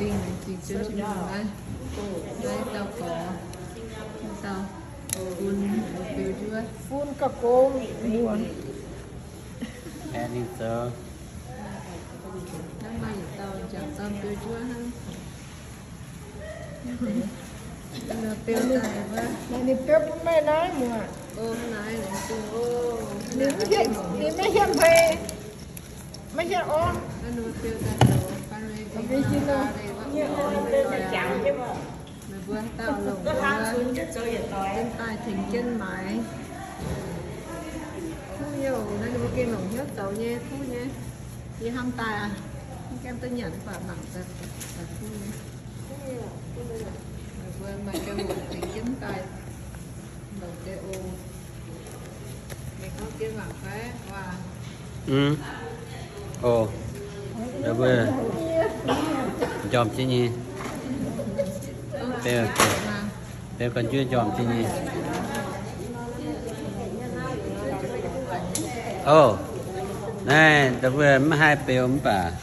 Dingh naaiv jingx jienv naaiv, naaiv dauh gorx, dauh fun, beu njuov. Fun gauh gong muoz. Aengx ninh zoux. Naaiv maaih yietc dauh jangc dorn beu njuov hnangv. Ninh beu daaih wuov. Naaiv ninh beu bun meih naaiv muoz. Ninh mv hietv, ninh maiv hietv hmei, maiv hietv orv. Meih mbuo dauh longc jienv daaih tengx jienv maaiz. Kuv nyei oc, naaiv ninh mbuo gengh longc hnyouv zoux nyei, kuv nyei. Yie hnamv daaih aqv, mv gaengh duqv nyanc baac mangc daaih kuv nyei. Meih mbuo maaih jauv longc tengx jienv daaih longc deix oc. Meih gorngv jienv mangc fai waac. Oc, mbuo njormh jienv nyei. Beu, beu ga'njuov njormh jienv nyei. Oc, naaiv mbuo maiv haih beu mv baac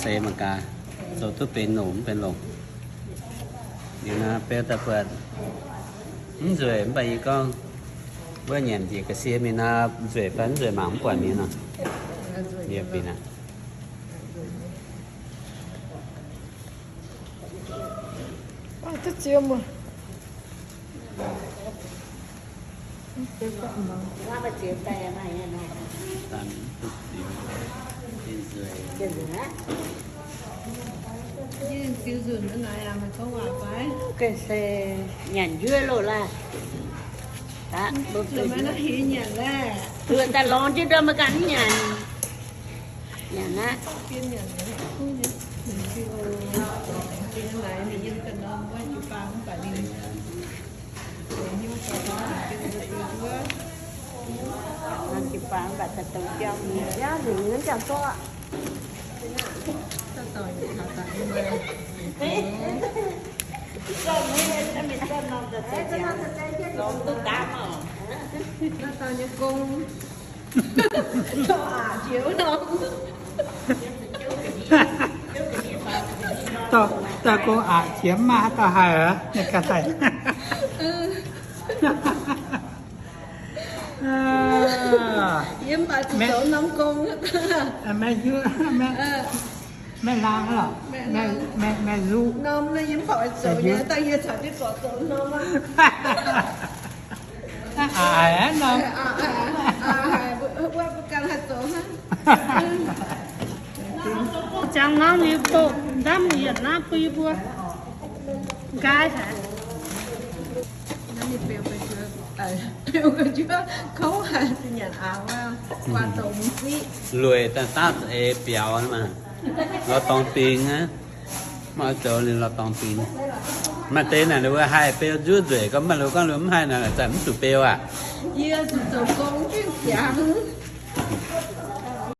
seix mangc gaax, zoux duqv benx nongc mv benx longc. Liuz nor beu daaih buatc mv nzueic mv baac yie gorngv, wuov nyanc njiec ga'sie mingh nor, nzueic fai mv nzueic mangc mv buatc mingh nor. Liuz bieqc aqv. Gengh se nyanc njuov loh laah. Mbuo daaih lorngx jienv ndorm maiv ganh nyanc. Nyanc aqv. Norm jiu-baang mv baac daaih douc jauv mingh, jauv mingh, jauv zorqv. Naaiv dauh nyei gong. Dauh, dauh gong aqc qiex mv maaih haaix dauh haih aqv, ninh ganh haih. Yie mv baac zuqc zoux norm gong. Maiv hiuv, maiv, maiv laangh lorqc. Maiv, maiv, maiv zuqv. Norm naaiv yie mv baac oix zoux nyei, dangh yie caux jienv gorx zoux norm aqv. Aqc haic aqv norm. Aqc haic, wuov mbuo ganh haih zoux hnangv. Jangx norm yie doqc ndamv yietc naaiv bui mbuo. Nqaai haic. Naaiv ninh beu, beu njuov kouv haic, nyanc aqc wuov, guaax douc mv ziqv. Lueic daaih daav za'eix biaux maah. Lorz dorngx bingx aqv. Maiv zoux liuz lorz dorngx bingx. Maaih deix naaic ninh mbuo haih beu njuov nzueic, gorngv maaih ninh mbuo gorngv ninh mbuo mv haih naaic, zanc mv zuqc beu aqv. Yie zuqc zoux gong jienv jangx.